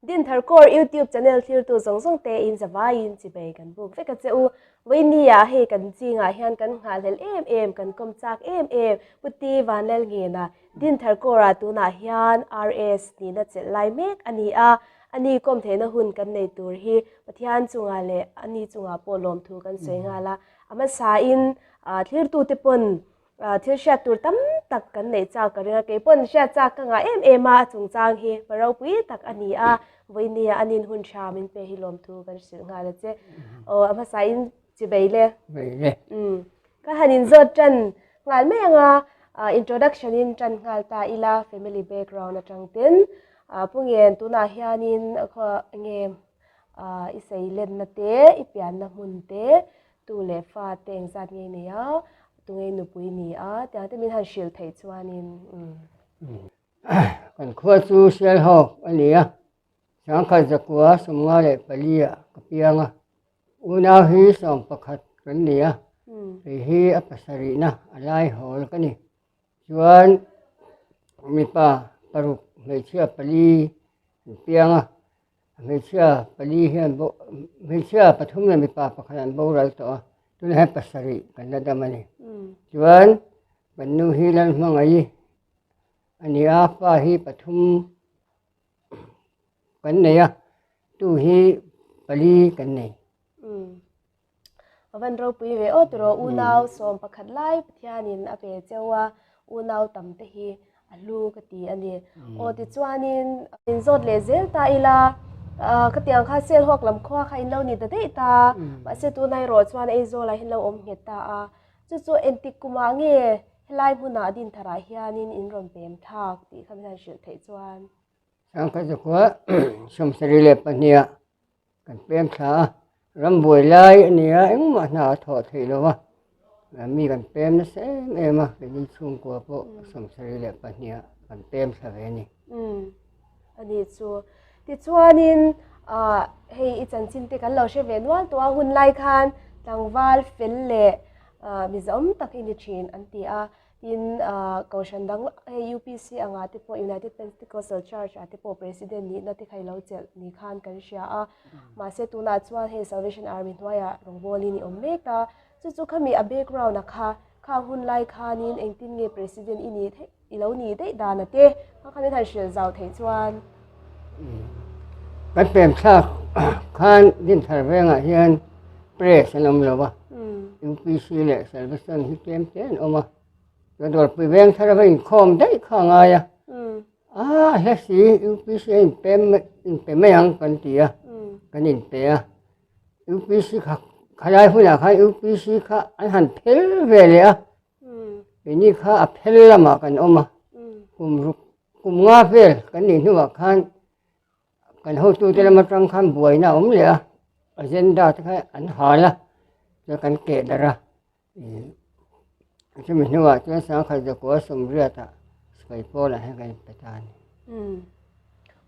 Dinthar Core YouTube channel thlirtu zawng zawng te in zavaiin chibei kan buk vek a che u. Vawinia hei kan chingah hian kan nghahhlelh em em, kan kawm chak em em Puti Vanlalngena Dinthar Core ah tunah hian RS nihna chelh lai mek a ni a, ani kawm theihna hun kan nei tur hi Pathian chungah leh ani chungah pawh lawmthu kan sawi nghal a. A hmasain thlirtute pawn Thil hriat tur tam tak kan neih chak ka ring a, kei pawn hriat chak ka ngah em em a, a chungchang hi pa ropui tak a ni a, vawinia a nin hun tha min pe hi lawmthu kan hrilh nghal a che. Aw a hmasain chi bei le. Bei le. Umm ka han inzawt tan nghal mai ang a, introduction in tan nghal ta ila family background atang ten Pu Ngen tunah hianin khaw nge i seilenna te, i pianna hmun te, Tu leh fa te engzat nge nei a, tu nge nupui ni a, tiang te min han hrilh theih chuanin umm. Kan khua chu Sialhawk a ni a, Sangkhat zakua 54 ah ka piang a, unau hi 11 kan ni a, kei hi a pasarihna a lai hawl ka ni. Chuan mipa paruk hmeichhia pali an piang a, Hmeichhia pali hian bo hmeichhia pathum leh mipa pakhat an boral tawh a, tunah hian pasarih kan la dam a ni. Chuan kan nu hi Lalhmangaih a ni a, pa hi pathum kan nei a, tu hi pali kan nei. A van ropui ve aw tiraw unau 11 lai Pathianin a pe cheu a, unau tam te hi a hlu ka ti a ni. Aw tichuanin in zawt leh zel ta ila, ka tiang kha Selhawk lam khua kha in lo ni ta daih ta, mahse tunah erawh chuan Aizawlah hian lo awm nghet ta a, chu chu engtik kumah nge helai hmunah Dintharah hianin in rawn pem thlak tih kha min han hrilh theih chuan. Sangkhat zakhua 72ah Kan pem thla a, rambuai lai a nia engmah hna a thawh theih lo a, mi kan pem nasa em em a, keini chhungkua pawh 72ah kan pem thla ve a ni. Umm a ni chu. Tichuanin ah hei i chanchin te kan lo hre ve nual tawh a, hun lai khan tlangval fel leh ah mizawm tak i ni thin an ti a, Tin, Kohhran dang hei UPC angah te pawh United Pentecostal Church ah te pawh President nihna te kha i lo chelh ni khan kan hria a. Mahse tunah chuan hei Salvation Army hnuaiah rawngbawlin i awm mek a. Chu chu khami a background a kha, khang hun lai khanin engtin nge President i nih theih, i lo nih daih dan a te kha khan min han hrilh zau theih chuan. Kan pem thlak khan Dinthar vengah hian press an awm lo a, UPC leh Salvation hi tlem te an awm a, chuan Dawrpui veng thar ava inkhawm daih kha a ngai a, a hla si UPC a inpe inpe mai ang kan ti a, kan inpe a, UPC kha khalai hunah khan UPC kha an han phel ve leh a, keini kha a phel lamah kan awm a, kum ruk Kum nga vel kan nih hnuah khan kan hotute lam atang khan buaina a awm leh a, agenda te kha an hal a, chuan kan keh darh a, chumi hnuah chuan sangkhat zakua sawmriatah sipai pawlah hian kan inpe ta a ni.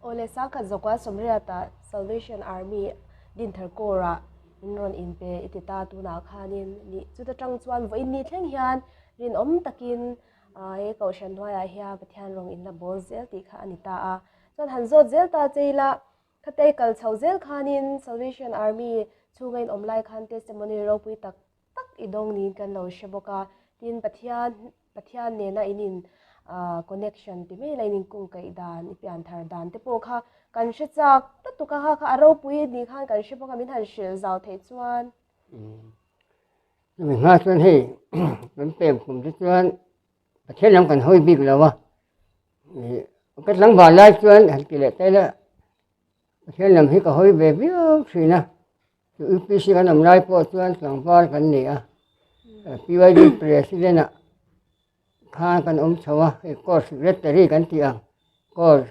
Awle sangkhat zakua sawmriatah Salvation Army Dinthar Corps-ah in rawn inpe i ti ta tunah khanin chuta tang chuan vawiin ni thleng hian rinawm takin He kohhran hnuaiah hian Pathian rawng inla bawl zel tih kha a ni ta a. Chuan han zawt zel ta che ila, khatei kal chho zel khanin Salvation Army chhunga in awm lai khan testimony ropui tak tak i dawng niin kan lo hre bawk a. Tin, Pathian Pathian nena in in connection ti mai la in inkungkaih dan, i pian thar dan te pawh kha kan hre chak lutuk a, kha kha a ropui ni khan kan hre bawk a, min han hrilh zau theih chuan. Chumi hma chuan hei kan pem kum te chuan Pathian lam kan hawi bik lo a, ih ka tlangval lai chuan han ti leh ta ila Pathian lam hi ka hawi ve viau thin a, chu UPC kan awm lai pawh chuan tlangval kan ni a, PYD president ah khan kan awm chho a, hei course secretary kan tih ang course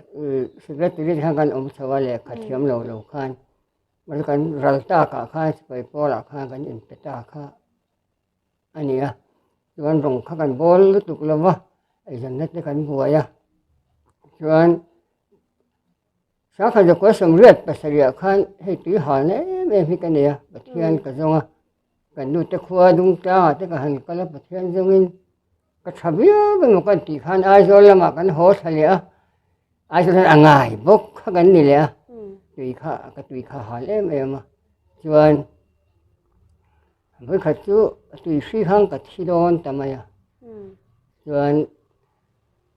secretary te khan kan awm chho a lehkha thiam lo lo khan. Mahse kan ral takah khan sipai pawlah khan kan inpe ta kha a ni a, chuan rawng kha kan bawl lutuk lo va, eizawnna te kan buai a, chuan sangkhat zakua 87ah khan hei tui halna em em hi ka nei a, Pathian ka zawng a, kan nute khua Dungtlangah te ka han kal a, Pathian zawngin ka tha viau emaw kan tih khan Aizawl lamah kan haw thla leh a, Aizawl hian a ngai bawk kha kan ni leh a. Tui kha ka tui kha hal em em a, chuan vawikhat chu tui hri khan ka thi dawn ta mai a, chuan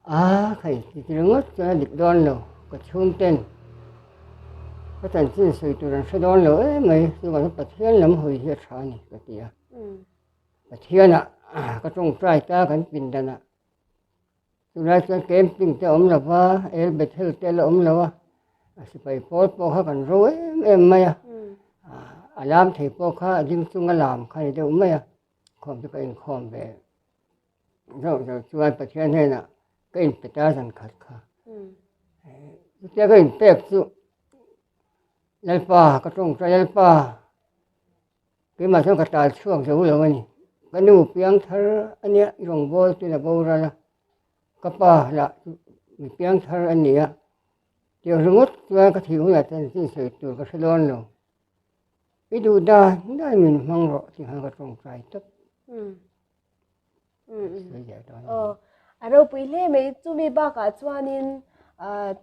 a kha inti ti ringawt chuan a dik dawn lo, ka chhungten ka chanchin sawi tur an hre dawn lo em mai, chuvang chuan Pathian lam hawi hi a tha a ni ka ti a, Pathianah ka tawngtai ta kan pindanah. Tunlai chuan camping te a awm lo va, El Bethel te la awm lo a, a sipai pawl pawh kha kan ro em em mai a, a lam thei pawh kha a ding chunga lam kha a ni deuh mai a, khawm chu ka inkhawm ve zauh zauh chuan Pathian hnenah ka inpe ta zan khat kha. Chutia ka inpek chu Lalpa ka tawngtai Lalpa. Keimah chuan ka tal chhuak zo lo a ni. Ka nu piang thar a nia, i rawngbawltu la boral a, ka pa lah chu mi piang thar a ni a, tiang ringawt chuan ka thih hunah chuan chin sawi tur ka hre dawn lo. I duh dan dan min hmang rawh tih khan ka tawngtai tawp. Aw, a ropui hle mai. Chumi bakah chuanin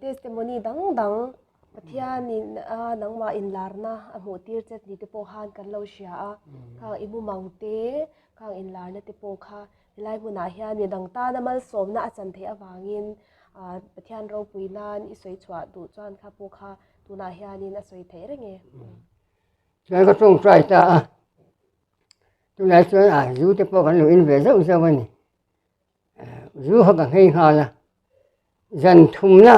testimony dang dang Pathianin a nangmah inlarna a hmuh tir che tih te pawh khan kan lo hria a. Khang i mumang te, khang inlarna te pawh kha helai hmunah hian mi dang tana malsawmna a chan theih avangin Pathian ropui nan i sawi chhuah duh chuan kha pawh kha tunah hianin a sawi theih reng e. Chuan ka tawngtai ta a. Tunlai chuan a zu te pawh kan lo in ve zauh zauh a ni. Zu kha ka nghei nghal a, zan thumna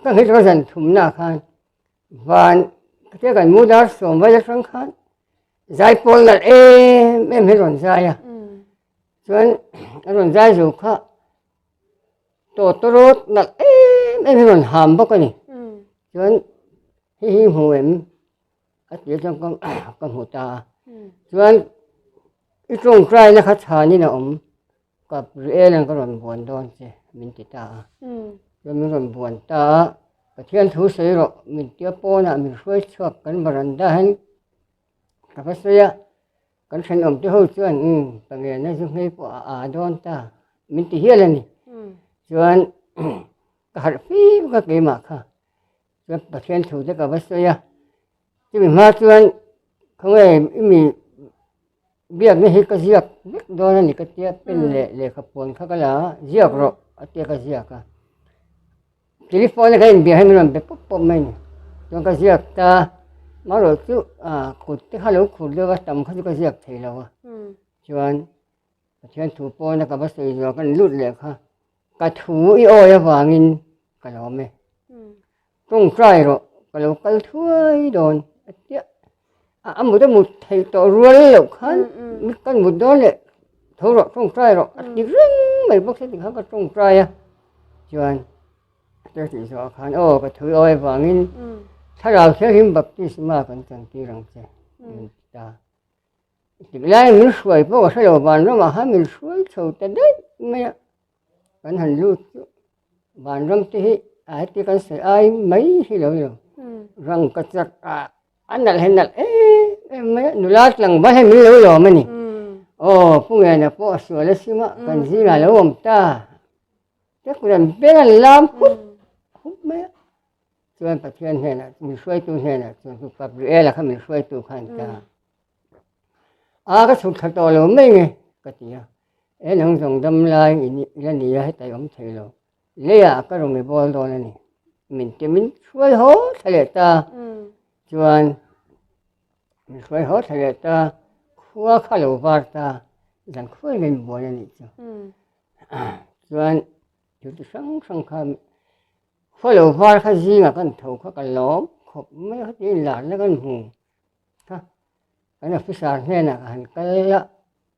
ka nghei tawh a zan thumna khan van tia kan mu dar sawm vai atang khan zaipawl nalh em em hi a rawn zai a, chuan a rawn zai zo kha tawtawrawt nalh em em hi a rawn ham bawk a ni. Chuan hei hi hmu em? A tir chuan ka ka hmu ta a, chuan i tawngtaina kha chhanin a awm, Gabriel-a'n ka rawn buan dawn che min ti ta a, chuan min rawn buan ta a, Pathian thu sawi rawh min tia pawnah min hruai chhuak kan varanda hian ka va sawi a, kan thenawm te ho chuan umm Pangena zu nghei pawh a aa dawn ta min ti hial a ni, chuan ka harh fim kha keimah kha. Chuan Pathian thu te ka va sawi a, chumi hma chuan khawnge i mi biakna hi ka ziak vek dawn a ni ka tia pen leh lehkha puan kha ka la a, ziak rawh a tia ka ziak a, telephone a ka inbiak hian min rawn be pawp pawp mai a ni, chuan ka ziak ta amaherawh chu kut te kha lo khur deuh a tam kha chu ka ziak thei lo a, chuan Pathian thu pawna ka va sawi zuah kan lut leh kha ka thu i awi avangin ka lawm e. Tawngtai rawh ka lo kal thuai dawn a tia. A mut a mut theih tawh rual loh khan kan mut dawn leh tho rawh tawngtai rawh a ti reng mai bawk se tikhan ka tawngtai a. Chuan ka tih zawh khan aw ka thu i awi avangin Thlarau Thianghlim baptisma kan chantir ang che min ti ta. Tihlai min hruai pawh ka hre lo, vanramah khan min hruai chho ta daih mai a, kan han lut chu vanram te hi a heti kan sawi ai mai hi lo ni lo, rangka chak ah a nalh hi nalh em em mai a, nula tlangval hian min lo lawm a ni, aw Pu Ngena pawh a sual a sim a, kan zingah a lo awm ta, te kut an beng an lam hup hup mai a. Chuan Pathian hnenah min hruaitu hnenah chuan chu Gabriela kha min hruaitu khan ta a ka chhuk thla tawh lo mai nge ka ti a e nang zawng dam lai i la ni a heta i awm thei lo leiah ka rawn i bawl dawn a ni min ti min hruai haw thla leh ta chuan min hruai haw thla leh ta khua kha lo var ta zan khuai min buai a nih chu chuan thil chi hrang hrang kha Khaw lo var kha zingah kan tho kha ka lawm khawp mai a, heti inlarna kan hmu kha kan officer hnenah ka han kal a,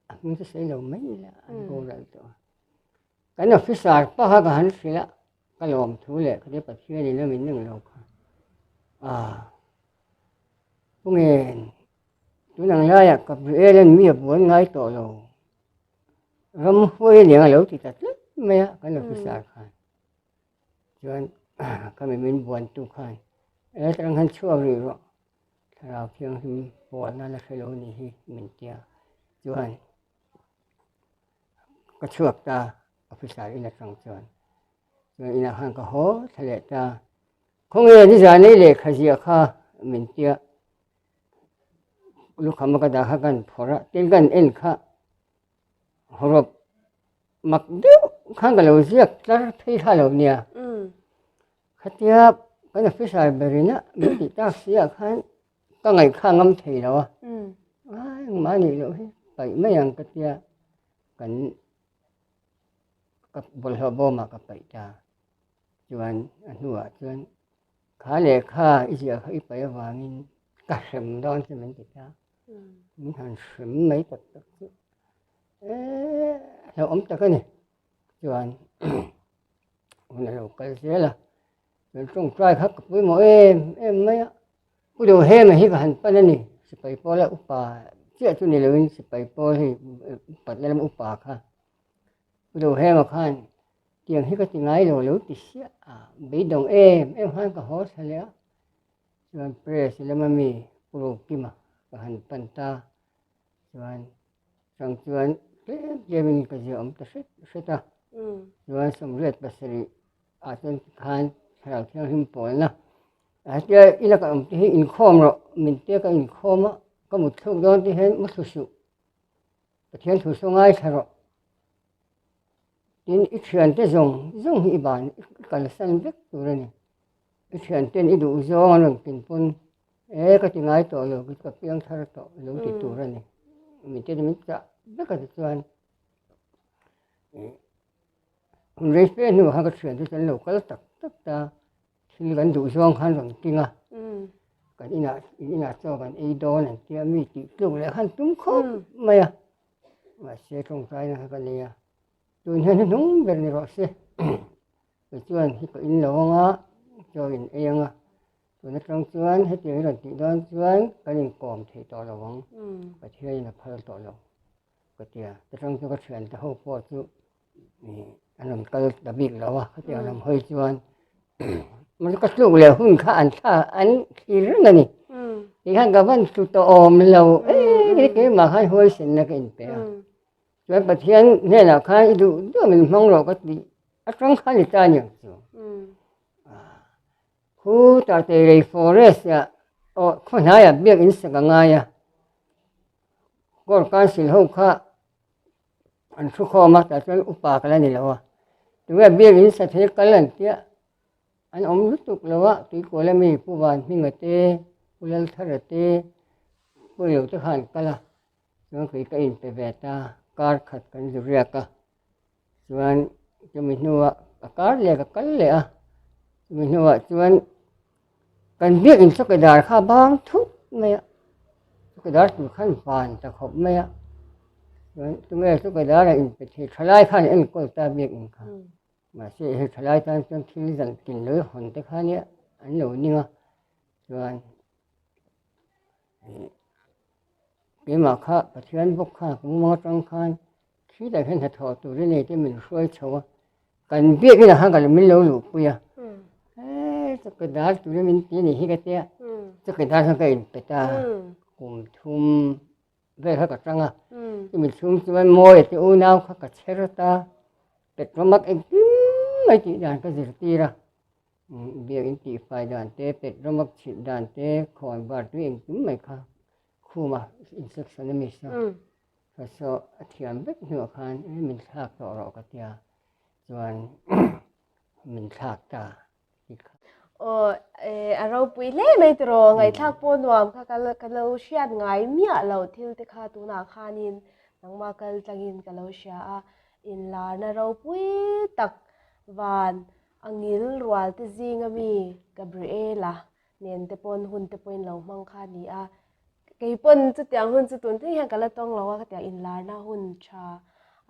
a hming chu sawi lo mai ila an boral tawh a. Kan officer pa kha ka han hrilh a, ka lawm thu leh ka tia Pathianin a min neng lo kha. Aaa Pu Ngen, tun ang laiah Gabriel-a'n mi a buan ngai tawh lo, ramhuai aniang a lo ti ta tlat mai a kan officer khan. Chuan khami min buantu khan he tang khan chhuak rih rawh thlarau thianghlim pawlna la hre lo ni hi min tia chuan ka chhuak ta officer in atang chuan chuan inah khan ka haw thla leh ta. Khawnge nizan ei lehkha ziah kha min tia lukham a ka dah kha kan phawrh a, tin kan en kha hawrawp mak deuh khan ka lo ziak tlar phei kha lo nia. Khatia kan officer berin a min tih tak si ah khan ka ngaihkha ngam thei lo a, ai engmah anih loh hi paih mai ang ka tia kan ka bawlhhlawh bawmah ka paih ta. Chuan a hnuah chuan kha lehkha i ziah kha i paih avangin ka hrem dawn chu min ti ta. Min han hrem mai tak tak chu eee hlauhawm tak a ni. Chuan hun a lo kal zel a, chuan tawngtai kha ka pawimawh em em mai a. Pu Dohema hi ka han pan a ni, sipai pawla upa chiah chu ni loin sipai pawl hei upatna lam upa kha. Pu Dohema khan tiang hi ka ti ngai lo lo ti siah a, beidawng em em khan ka haw thla leh a. Chuan press lama mi Pu Rokima ka han pan ta chuan chang chuan tlem tlemin ka zia awm ta hret hret a. Chuan 87 ah chuan tikhan Thlarau Thianghlim pawlna hetia i laka awm te hi inkhawm rawh min tia ka inkhawm a, ka mut thluk dawn te hian mu thlu suh, Pathian thu saw ngaithla rawh. Tin i thiante zawng zawng hi i ban i kalsan vek tur a ni. I thianten i duh zawng an rawn kin pawn e ka ti ngai tawh lo ka piang thar tawh lo ti tur a ni. Mite min chah vek a ti chuan hun rei fe hnuah khan ka thiante chu an lo kal tak tak ta. Thil kan duh zawng khan rawn ting a, kan inah in inah chaw kan ei dawn an tia mi tih tluk leh khan tum khawp mai a, mahse tawngtaina kha ka nei a, tun hian hnuhnung ber ni rawh se, kei chuan hi ka in lo ang a, chaw in ei ang a, tun atang chuan hetiang hi rawn tih dawn chuan kan inkawm thei tawh lo ang, Pathianin a phal tawh lo ka ti a, chutang chu ka thiante ho pawh chu an rawn kal ta bik lo a khatiang lam hawi chuan mahse ka tluk leh hun kha an thla an thlir reng a ni tikhan ka van tlu tawh awm lo e keimah khan huaisenna ka inpe a chuan Pathian hnenah khan i duh duh min hmang rawh ka tih atang khan i ta aniang chu khutah Teirei forest ah aw khaw hnaiah biakin sak a ngai a Court council ho kha an thu khawm a tah chuan upa ka la ni lo a tunge biakin sa thei kal an tia an awm lutuk lo a tuikual ami Pu Vanhminga te Pu Lalthara te Pu Ilo te kha an kal a chuan kei ka inpe ve ta kar khat kan zu riak a chuan chumi hnuah a kar leh ka kal leh a chumi hnuah chuan. Kan biakin chawkedar kha a bang thut mai a, chawkedar tur khan van ta khawp mai a, chuan tunge chawkedar a inpe thei thalai khan a enkawl ta biakin kha, mahse hei thalai tan chuan thil zan tin lo hawn te kha nia an lo ning a, chuan ih keimah kha Pathian bawk khan ka mumang atang khan khitah hian hnathawh turin ei te min hruai chho a. Kan biak inah khan ka min lo luhpui a, he chawkedar turin min ti a nih hi ka tia, chawkedar khan ka inpe ta a, kum thum vel kha ka tang a, chumi chhung chuan Mawia te unau kha ka chher ta, petromak engkim mai tih dan ka zirtir a, biak in tihfai dan te, petromak chhilh dan te, khawnvar tui engkim mai kha khuma instruction a miss a. Ka saw a thiam vek hnuah khan e min thlak tawh rawh ka tia chuan min thlak ta tih kha. Aw e a ropui hle mai tiraw ngaihthlak pawh nuam kha ka ka lo hriat ngai miah lo thil te kha tunah khanin nangmah kal tlangin ka lo hria a inlarna ropui tak van a ngil rual te zinga mi Gabriela nen te pawn hun te pawhin lo hmang kha a ni a. Kei pawn chutiang hun chu tun thleng hian ka la tawng lo a, khatiang inlarna hun tha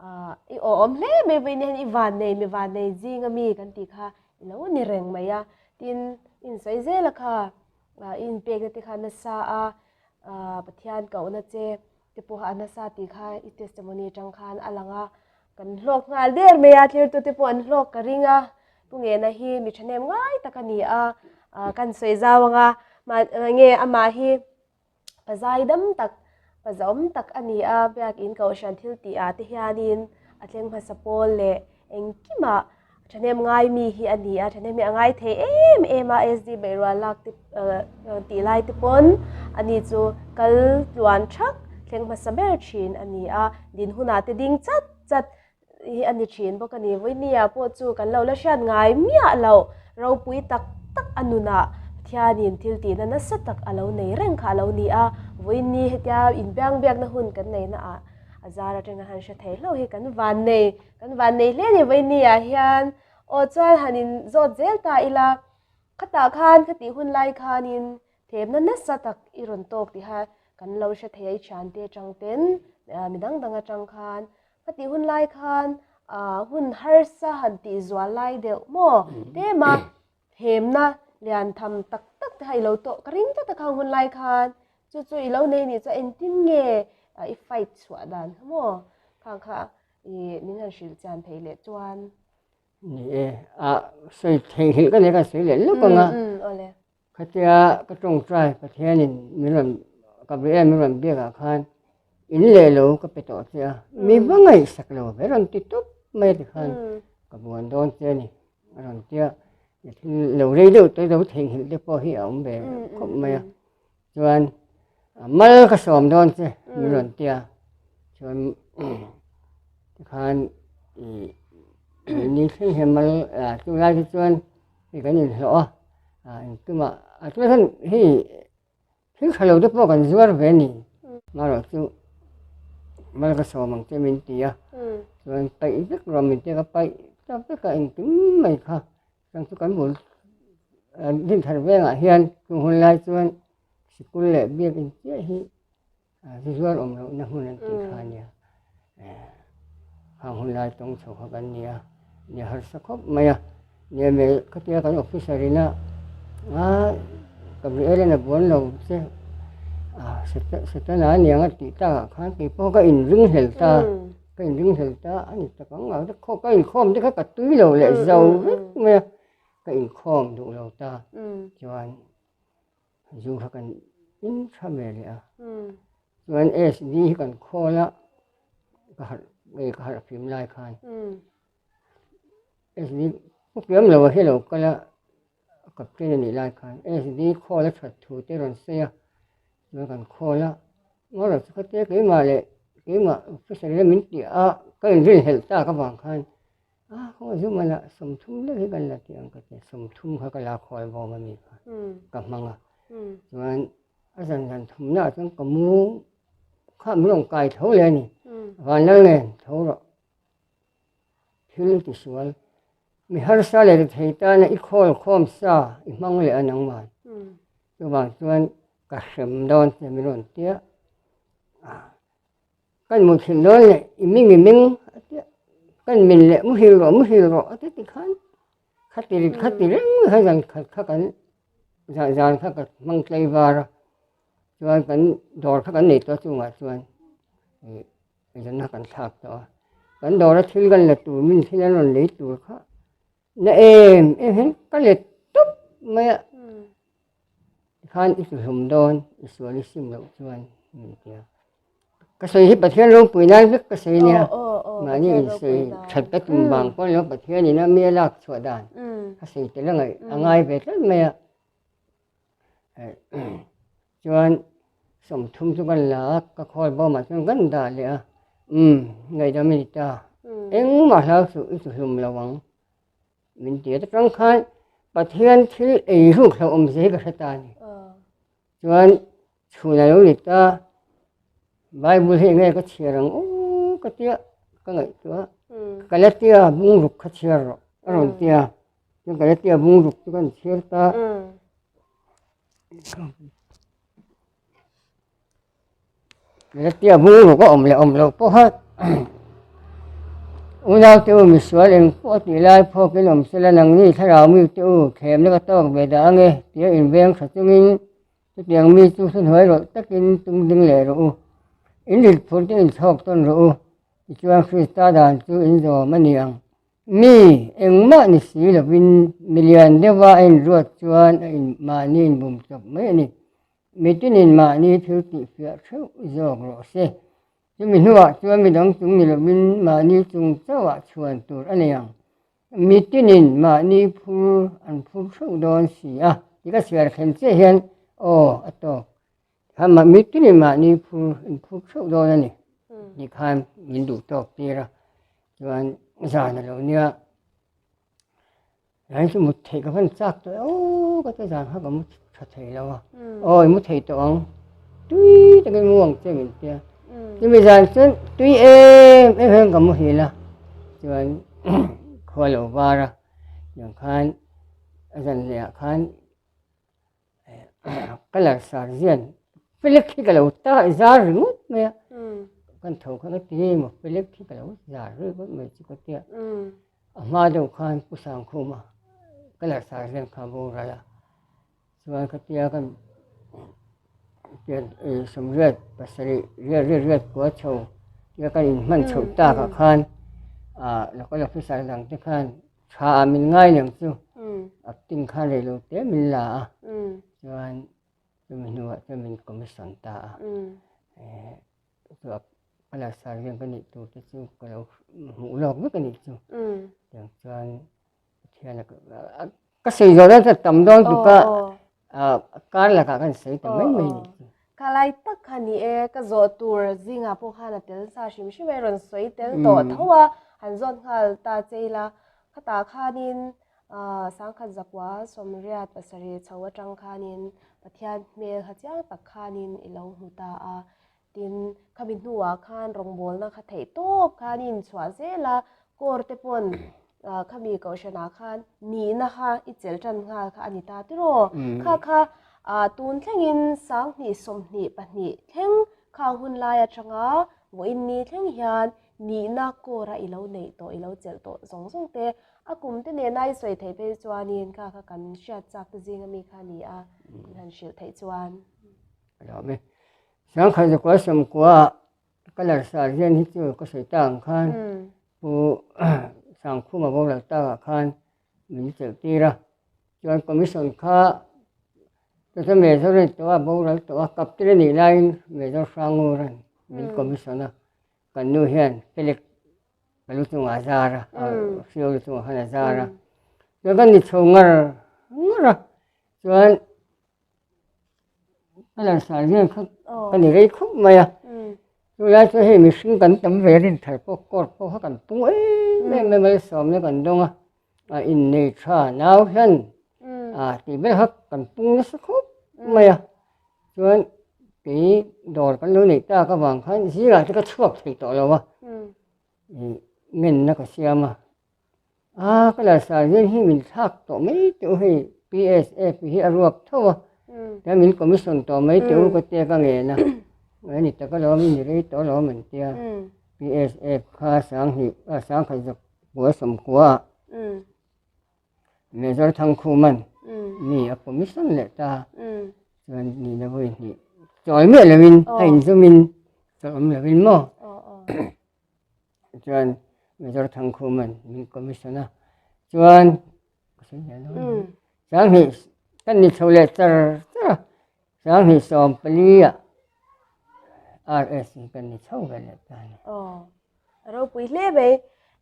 ah i awhawm hle mai vawiin hian i vannei mi vannei zing ami kan tih kha i lo ni reng mai a. Tin, i insawi zel a kha ah i inpekna te kha nasa a, ah Pathian kohna che te pawh a nasa tih kha i testimony atang khan a lang a. Kan hlawk nghal der mai a, thirtute pawh an hlawk ka ring a, Pu Ngena hi mi thahnem ngai tak a ni a, kan sawi zau ang a, nge amah hi pazai dam tak, pazawm tak a ni a, biakin kohhran thil tih ah te hianin a thleng hmasa pawl leh engkimah. Thahnem ngai mi hi a ni a, thahnem hi a ngai thei em em a, SD beihrual lak te tih lai te pawn ani chu kal tluan thak thleng hmasa ber thin a ni a, din hunah te ding chat chat hi a ni thin bawk a ni. Vawinia pawh chu kan lo la hriat ngai miah loh ropui tak tak a nunah Pathianin thil tihna nasa tak a lo nei reng kha a lo ni a, vawiini hetia inbiangbiakna hun kan neihna ah a zar atanga han hre thei hlauh hi kan van nei. Kan van nei hle ni vawiini ah hian aw chuan han in zawt zel ta ila, khatah khan khatih hun lai khanin thlemna nasa tak i rawn tawk tiha kan lo hre thei a i thiante atang ten mi dang dang atang khan khatih hun lai khan ah hun harsa han tih zual lai deuh maw tlema thlemna lian tham tak tak te kha i lo tawh ka ring tlat a khang hun lai khan chu chu i lo nei nih chuan engtin nge i fight chhuah dan kha maw khang kha I min han hrilh chian thei leh chuan. Ni e, a sawi thei hrilh ka nei ka sawi leh lawk ang a. Awle. Khatia ka tawngtai Pathianin min rawn Gabriel min rawn biak ah khan in leh lo ka pe tawh che a, mi va ngaihsak lo ve rawn ti tawp mai ti khan ka buan dawn che a ni a rawn tia, thil lo rei deuh te lo theihnghilh te pawh hi a awm ve khawp mai a. Chuan mal ka sawm dawn che min rawn ti a, chuan tikhan ih ni thleng hian mal chu lai te chuan hei kan inhlawh a, ah engtumah ah chuan hian hei thil tha lo te pawh kan zuar ve a ni, amaherawh chu mal ka sawm ang che min ti a, chuan paih vek rawh min ti a ka paih ta vek a engkim mai kha. Chuan chu kan bul Dinthar vengah hian chung hun lai chuan sikul leh biakin chiah hi zu zuar awm lohna hmun an tih kha a nia. Khang hun lai tawng chho kha kan ni a, nia harsa khawp mai a. Nia me khatia kan officer ina Gabriel-a'n a buan lo che Setana aniang a tih takah khan keipawh ka inringhlel ta. Ka inringhlel ta a ni tak ang a, ka inkhawm te kha ka tui lo leh zo vek mai a, ka inkhawm duh lo ta chuan zu kha kan in tha ve leh a, chuan SD hi kan khawl a, ka harh ka harh fim lai khan SD pu piam lo a hi lo kal a, Captain a nih lai khan SD khawl a that thu te rawn sawi a, chuan kan khawl a, ngaw chu khatia keimah leh keimah officer ila min tih a, ka inrinhlelh tak avang khan a khaw zu man ah 30 lek hi kan la tih ang ka ti a, 30 kha ka la khawl bawm a mi kha ka hmang a, chuan a zan zan thumna ah chuan ka mu kha min rawn kai tho leh a ni, vanlal nen tho rawh. Thil tisual, mi harsa leh rethei tana i khawl khawm sa i hmang leh a nangman. Chuvang chuan ka hrem dawn che min rawn tia. Kan muthilh dawn leh i ming i ming a tia, kan min leh muhil rawh muhil rawh a ti tikhan khati khati reng mai khan zan khat kha kan zan kha ka hmang tlei var a, chuan kan dawr kha kan nei tawh a chungah chuan ih. Zanna kan thlak tawh a, kan dawra thil kan la tur min thil an rawn lei tur kha na em em hian ka let tawp mai a, tikhan i tluhlum dawn i sual i sim loh chuan min ti a, ka sawi hi Pathian ropui nan vek ka sawi nia, mahni insawi that ka tum vang pawh ni lo Pathian in a mi a lak chhuah dan ka sawi tel a ngaih a ngai ve tlat mai a. Chuan 30 chu kan la a, ka khawl bawmah chuan kan dah leh a, umm ngaihdam i ni ta, engmah hlau suh i chuhlum lo ang min ti a, chutang khan Pathian thil ei ruk hlauh awmzia hi ka hre ta a ni. Chuan chhun a lo ni ta, Bible hi enge ka chhiar ang aw ka tia ka ngaihtuah a, Galatia bungruk kha chhiar rawh a rawn ti a. Chuan Galatia bungruk chu kan chhiar ta. Galatia bungruk a awm leh awm loh pawha unau te u misual eng pawh a tih lai phawkin awm sela nangni thlarau mi te u thlemna ka tawk ve dah ange tia inveng tha chungin chutiang mi chu thuhnuai rawlh takin tum ding leh rawh u. In ritphur te inchhawk tawn rawh u. Tichuan Krista dan chu in zawm a ni ang. Mi engmah ni si lovin mi lian deuha a inruat chuan a in mahni inbum chawp mai a ni. Mitinin mahni thil tihfiah theuh zawk rawh se. Chumi hnuah chuan midang chung ni lovin mahni chung chauhah chhuan tur a nei ang. Mitinin mahni phur an phur hreuh dawn si a tih ka chhiar thlen chiah hian aw a tawk. Kha mitinin mahni phur an phur hreuh dawn a ni tih khan min duh tawk tir a. Chuan zan a lo nia. Zan chu mut theih ka van chak tawh e aw ka ti zan kha ka mu tha thei lo a aw i mu thei tawh ang tui takin mu ang che min tia chumi zan chuan tui em em hian ka muhil a chuan khua lo var a tiang khan a zan leh ah khan Ka larsar zian felek hi ka lo ta zar ringawt mai a, kan tho kha ka ti emaw felek hi ka lo zar ringawt mai chu ka tia, a hma deuh khan Pu Sangkhuma ka larsar zian kha a boral a, chuan ka tia kan sawmriat pasarih riat riat riat kua chho tia kan inhman chhoh takah khan ah local officer dang te khan Tha ah min ngai lem chu a tin khan rei lo te min la a, chuan chumi hnuah chuan min commission ta a, chu a larsar riang ka nih tur te chu ka lo hmuh lawk vek a nih chu, tiang chuan Pathian a ka sawi zawh dawn chuan tam dawn tuk a, kar lakah kan sawi ta mai mai a nih chu. Ka lai tak kha ni e, ka zawh tur zingah pawh khan a tel sa hrim hrim a, i rawn sawi tel tawh tho a, han zawt nghal ta che ila, khatah khanin sangkhat zakua sawmriat pasarih chho atang khanin Pathian hmel kha chiang tak khanin i lo hmu ta a, tin khami hnuah khan rawngbawlna kha theih tawp khan i inchhuah zel a, kawr te pawn khami kohhranah khan nihna kha i chelh tan nghal kha a ni ta tiraw? Kha kha tun thlengin sanghnih 22 thleng khang hun lai atanga vawiin ni thleng hian nihna kawra i lo neih tawh i lo chelh tawh zawng zawng te a kum te nena i sawi theih phei chuanin kha kha kan hriat chak te zing ami kha a ni a, min han hrilh theih chuan. A lo awm e. Sangkhat zakua sawmkua Ka larsar hian hi chu ka sawi ta ang khan Pu Sangkhuma boral takah khan min chelh tir a, chuan commission kha chu chu Major a ni tawh a, boral tawh a, kaptir a nih laiin Major Hrangura'n min commission a, kan nu hian Felix ka lu chungah a zar a, hriau lu chungah khan a zar a, chuan ka ni chho ngar ngar a, chuan Ka larsar hian kha ka ni rei khawp mai a, chulai chu hei mihring kan tam ve rin thar pawh court pawh kha kan pung em em mai malsawmna kan dawng a, a innei tha nau hian a tih ber kha kan pung nasa khawp mai a, chuan kei dawr kan lo neih tak avang khan zingah te ka chhuak thei tawh lo a, ngenna ka siam a. A ka larsar hian hi min thlak tawh mai teh u hei PSF hi a ruak tho a, tiang min commission tawh mai teh u ka tia ka ngen a, a ni tak alawm i ni rei tawh alawm an tia, PSF kha sanghnih a sangkhat zawk kua sawmkua ah Major Thangkhuman mi a commission leh ta, chuan nihna vawi hnih chawi miah lovin a inzawmin chawlh awm lovin maw. Chuan Major Thangkhuman min commission a, chuan ka sawi zel dawn a ni. Sanghnih kan ni chho leh char char a, sanghnih 14 ah RS hi kan ni chho ve leh ta a ni. Aw, a ropui hle mai.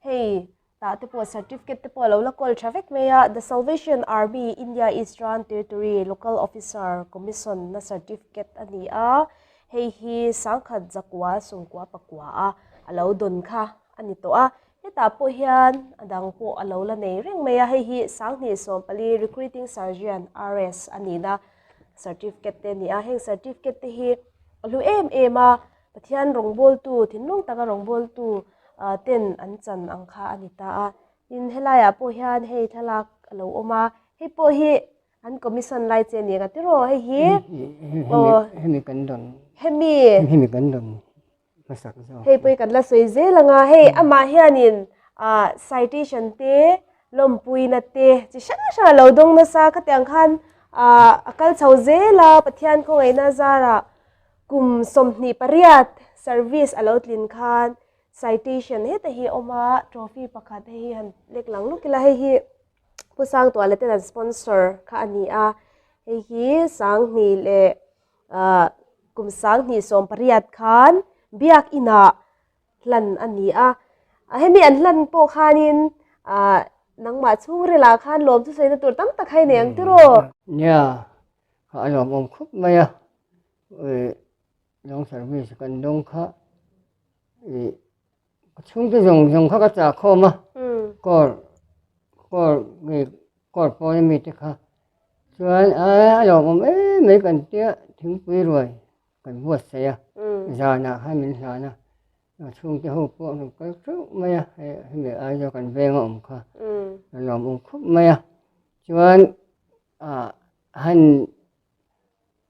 Hei tah te pawh certificate te pawh a lo la kawl tha vek mai a, The Salvation Army India Eastern Territory Local Officer Commission na certificate a ni a, Hei hi sangkhat zakua sawmkua pakua a a lo dawn kha a ni tawh a, hetah pawh hian a dang pawh a lo la nei reng mai a, hei hi sanghnih 14 Recruiting Surgeon, RS, a nihna certificate te a ni a, heng certificate te hi a hlu em em a, Pathian rawngbawltu, thinlung taka rawngbawltu ten an chan ang kha a ni ta a, tin helaiah pawh hian hei thlalak a lo awm a, hei pawh hi An commission lai che nia ka ti rawh hei hi aw hemi kan dawn hemi hemi kan dawn hmasak zawk hei pawh kan la sawi zel anga hei amah hianin ah citation te lawmpuina te chi hrang hrang a lo dawng nasa khatiang khan ah a kal chho zel a Pathian khawngaihna zarah kum 28 service a lo tlin khan citation heta hi a awm a trophy pakhat hei hi han lek lang lawk ila hei hi. Pu Sangtuala ten an sponsor kha a ni a, hei hi sanghnih leh ah kum 2018 khan biakinah hlan a ni a, hemi an hlan pawh khanin ah. Nangmah chhungrilah khan lawm chu sawina tur tam tak hai nei ang tiraw? Nia, kha a lawmawm khawp mai a, long service kan dawng kha ih ka chhungte zawng zawng kha ka chah khawm a, kawr kawr nge kawr pawn ami te kha chuan a lawmawm em mai kan tia thingpui ruai kan buatsaih a, zanah khan min hlan a. A chhungte ho pawh an rawn kal teuh mai a, hei hemi Aizawl kan veng a awm kha a lawmawm khawp mai a, chuan ah han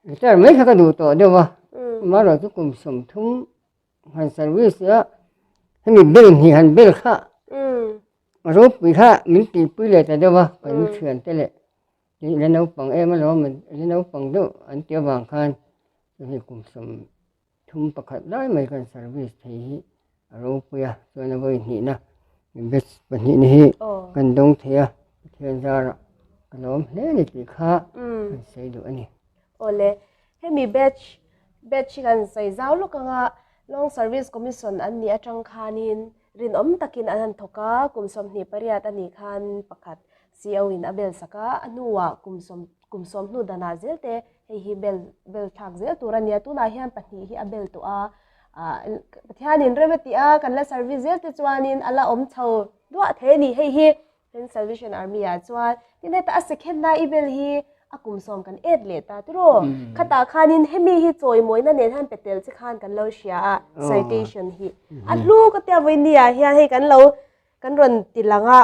retire mai kha ka duh tawh deuh a, amaherawh chu kum 30 han service a hemi bel hnih han bel kha a ropui kha min tihpui leh ta deuh a kan thiante leh la naupang em alawm la naupang deuh an tih avang khan hemi kum sawm. Thum pakhat lai mai kan service thei hi a ropui a, chuan a vawi hnihna batch pahnihna hi kan dawng thei a, Pathian zarah ka lawm hle a ni tih kha kan sawi duh a ni. Awle, hemi batch batch hi kan sawi zau lawk anga Long Service Commission an nih atang khanin rinawm takin an han thawk a, kum 28 a nih khan pakhat CO in a bel sak a, a hnuah kum sawm kum sawm hnu danah zel te hei hi bel bel thlak zel tur a nia, tunah hian pahnih hi a bel tawh a, ah Pathianin rem a tih a kan la service zel te chuanin a la awm chho duah thei a ni hei hi tin Salvation Army ah chuan tin heta a second na i bel hi a kum sawm kan et leh ta tiraw khatah khanin hemi hi chawimawina nen hian pe tel che khan kan lo hria a citation hi a hlu ka tia vawiin ah hian hei kan lo kan rawn ti lang a.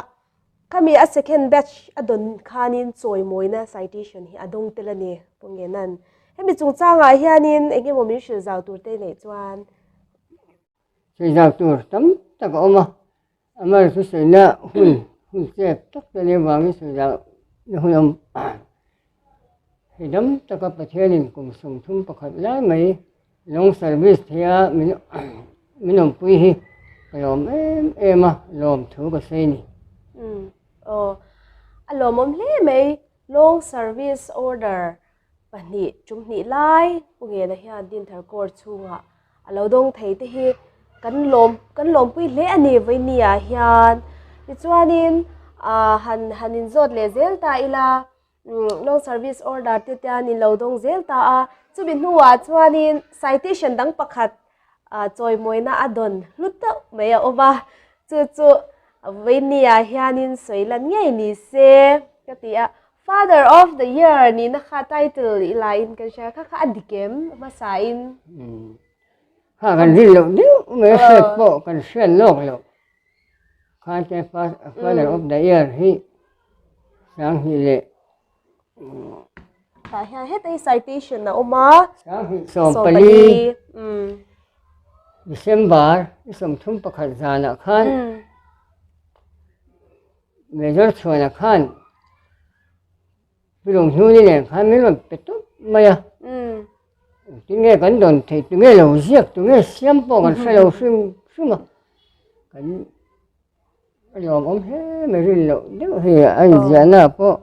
Khami a second batch a dawn khanin chawimawina citation hi a dawng tel a ni, Pu Ngenan. Hemi chungchangah hianin eng emaw min hrilh zau tur te neih chuan. Hrilh zau tur tam tak a awm a, amah thusawiina hun hun chep tak te nih avangin sawi zau na hun a awm. Hei dam taka Pathianin kum 31 lai mai Long service theia min min awmpui hi ka lawm em em a, lawm thu ka sawi ni. Umm aw a lawmawm hle mai long service order pahnih tum hnih lai Pu Ngena hian Dinthar Court chhungah a lo dawng thei te hi kan lawm kan lawmpui hle a ni vawiin ah hian tichuanin ah han han inzawt leh zel ta ila. Long service order te tian in lo dawng zel ta a, chumi hnuah chuanin citation dang pakhat chawimawina a dawn hlu deuh mai a awm a, chu chu vawiin ah hianin sawi lan ngei ni se ka ti a, Father of the Year nihna kha title i laiin kan hria kha kha a dik em hmasain? Kha kan rin loh deuh mai a hriat pawh kan hriat lawk loh. Khan te Father of the Year hi 2000 leh Tah hian heta hi citation a awm a. 2014 December ni 31 zanah khan Major Chhuana khan Pilawng hnuni nen khan min rawn pe tawp mai a. Tinge kan dawn thei tunge lo ziak tunge siam pawh kan hre lo hrim hrim a. Kan a lawmawm hle mai rin loh deuh hi a inziahna pawh.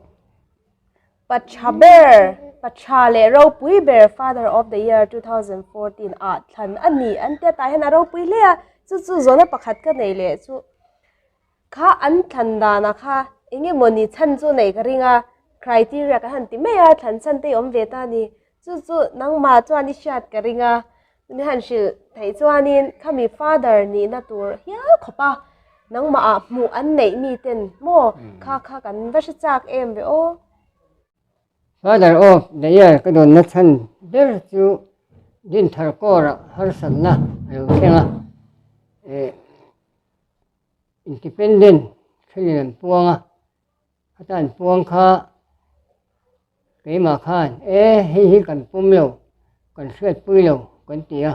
Pa tha ber, pa tha leh ropui ber Father of the Year 2014 ah thlan a ni an tia tah hian a ropui hle a, chu chu zawhna pakhat ka nei leh chu. Kha an thlan danah kha eng emaw ni chhan chu neih ka ring a, criteria kan han ti mai a, thlan chhan te i awm ve ta a ni. Chu chu nangmah chuan i hriat ka ring a, min han hrilh theih chuanin khami father nihna tur hial khawp a, nangmahah hmuh an neih miten maw kha kha kan va hre chak em ve aw. Father of the Year ka dawnna chhan ber chu Dinthar Kawrah harsatna a lo thleng a, eh. Independent thlengin an puang a, khata an puang kha keimah khan e hei hi kan pawm lo, kan hriatpui lo kan ti a,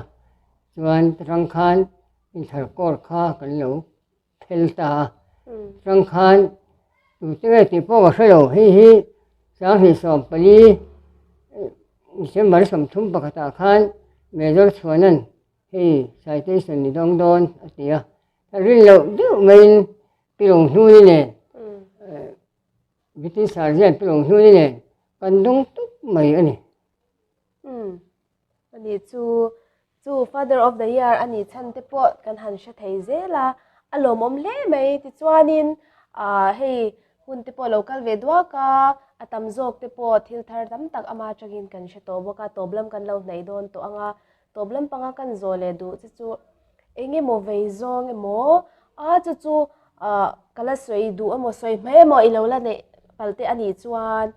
chuan rang khan intharkawr kha kan lo phel ta a, rang khan tute nge tih pawh ka hre lo, hei hi 2014 December 31 ah khan Major Chhuanan Hei citation ni dawng dawn a ti a, a rin loh deuh maiin Pi Lunghnuni nen British Sergeant Pi Lunghnuni nen kan dawng tawp mai a ni. Umm ani chu chu Father of the Year a nih chhan te pawh kan han hre thei zel a, a lawmawm hle mai tichuanin. Hei hun te pawh lo kal ve duak a, a tam zawk te pawh thil thar tam tak ama atangin kan hre tawh bawk a, tawp lam kan lo hnaih dawn tawh ang a, tawp lam panga kan zawh leh duh che chu eng emaw vei zawng emaw a chu chu ka la sawi duh emaw sawi hmai emaw i lo la neih pal te a nih chuan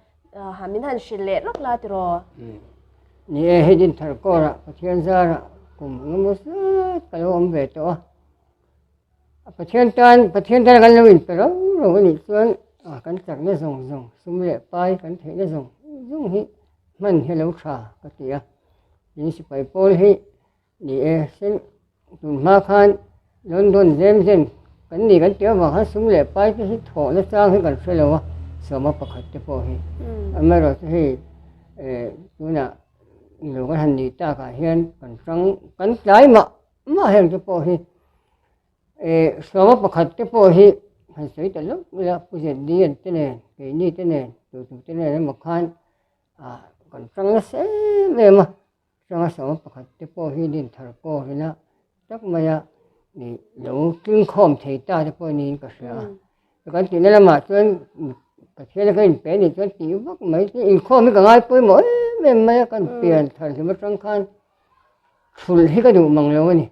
min han hrilh leh lawk la tiraw? Ni e, hei Dinthar kawrah Pathian zarah kum engemaw zat ka lo awm ve tawh a. Pathian tan Pathian tan kan lo inpe rau rau a nih chuan kan chakna zawng zawng sum leh pai kan theihna zawng zawng hi hman hi a lo tha ka ti a. Tin sipai pawl hi ni e sen tun hma khan London zem zem kan ni kan tih avang khan sum leh pai te hi thawhna chang hi kan hre lo a sawma pakhat te pawh hi. Amaherawhchu hei tunah lo kan han nih takah hian kan hrang kan tlai mah Mah heng te pawh hi eh sawma pakhat te pawh hi han sawi ta lawk ila Pu ZD an te nen keini te nen tutu te nen emaw khan ah kan tang nasa em em a changa sawma pakhat te pawh hi Dinthar kawr ina tak maia ih lo tlingkhawm thei ta te pawh niin ka hria a. Kan tihna lamah chuan Pathian a ka inpe anih chuan tih vak mai chu inkhawm hi ka ngai pawimawh em em mai a kan pian thar hlim atang khan Thulh hi ka duh mang lo a ni.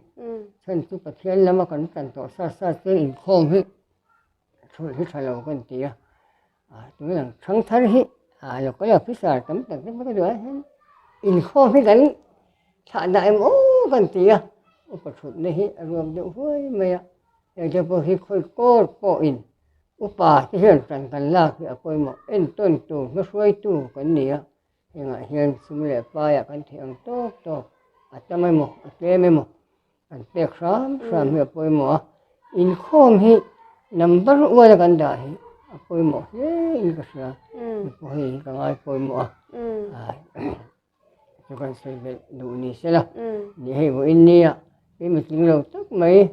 Chhan chu Pathian lama kan tan tawh sa sa chuan inkhawm hi thulh hi tha lo kan ti a. Tunah thangthar hi local officer tam tak te pawh ka duh ah hian inkhawm hi kan thlah dah em aw kan ti a. Upa thutna hi a ruak deuh huai mai a. Heng te pawh hi khawi kawr pawhin upa te hian tan kan lak hi a pawimawh entawn tur hmahruaitu kan ni a. Hengah hian sum leh paiah kan theih ang tawk tawk a tam emaw a tlem emaw kan pek hram hram hi a pawimawh a, inkhawm hi number one a kan dah hi a pawimawh hle in ka hria, mi pawh hei hi ka ngai pawimawh a, chu kan sawi belh duh ni se la, ni hei vawiin nia kei mitling lo tak mai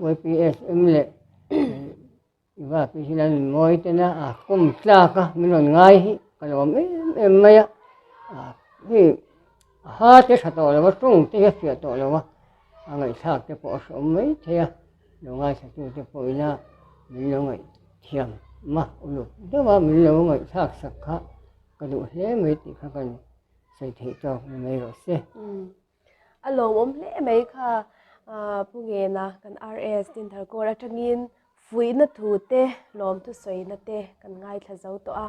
YPSM leh I va pi hian an mawi ten a, a kum tlak a min rawn ngai hi ka lawm em em mai a, hei a ha te tha tawh lo a, tawng te hi a fiah tawh lo a, a ngaihthlak te pawh a hreawm mai thei a, lo ngaithla te pawh ila min lo ngaihthiam a uluk deuh a min lo ngaihthlak sak kha ka duh hle mai tih kha kan sawi theih tawk ni mai rawh se. A lawmawm hle mai kha Pu Ngena kan RS Dinthar Kawl atangin fuihna thu te lawmthu sawina te kan ngaithla zo tawh a,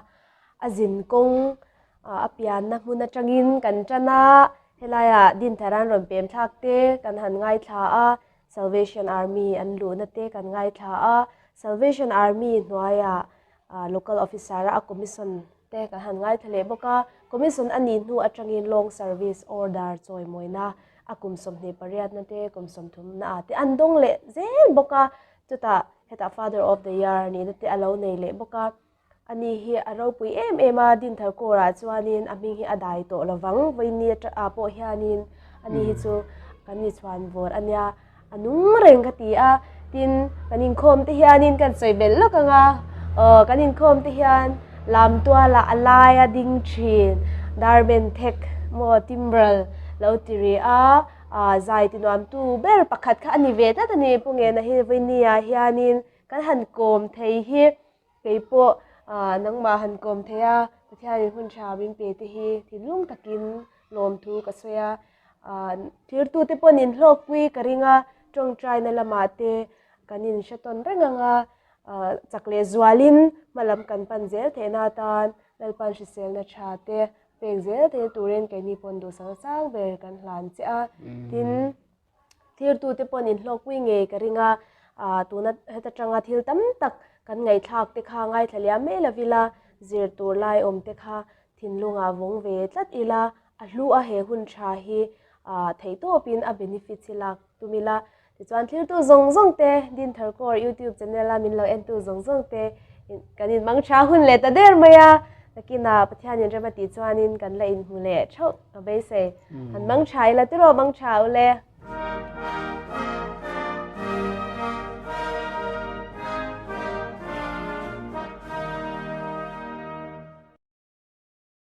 a zin kawng a pianna hmun atangin kan tan a, helaiah Dinthar an rawn pem thlak te kan han ngaithla a, Salvation Army an luhna te kan ngaithla a, Salvation Army hnuaiah Local Officer a commission te kan han ngaithla leh bawk a, Commission a nih hnu atangin Long Service Order chawimawina a kum 28 na te kum 30 na ah te an dawng leh zel bawk a, chutah hetah Father of the Year nihna te a lo nei leh bawk a, ani hi a ropui em em a, Dinthar Kawrah chuanin a hming hi a dai tawh lovang, vawiin ah pawh hianin ani hi chu kan ni chhuan vawr a nia. A nung reng ka ti a, tin kan inkhawm te hianin kan sawi belh lawk ang a, aw kan inkhawm te hian lam tualah a laia ding thin darben thek maw timral lo ti rih a, ah zai ti nuamtu ber pakhat kha a ni ve tlat a ni Pu Ngena hi Vawinia hianin kan han kawm thei hi kei pawh ah nangmah han kawm thei a, Pathianin hun tha min pe te hi thinlung takin lawmthu ka sawi a. Thirtute pawhin inhlawkpui ka ring a, tawngtaina lamah te kan inhre tawn reng ang a, chak leh zualin hma lam kan pan zel theihna atan Lalpan hriselna tha te pek zel theihna turin keini pawn duhsakna sang ber kan hlan che a. Tin, thirtute pawhin inhlawkpui ngei ka ring a, tuna heta tanga thil tam tak kan ngaihthlak te kha ngaithla liam mai lo ila, zir tur lai awm te kha thinlungah vawng ve tlat ila, A hlu a he hun tha hi theihtawpin a benefits hi lak tum ila. Tichuan thiltu zawng zawng te, Dinthar Kaur YouTube channel a min lo entu zawng zawng te kan inmang tha hun leh ta der mai a. Nakinah Pathianin rem a tih chuanin kan la inhmu leh theuh ka beisei. Han mang tha ila tiraw mang tha ule.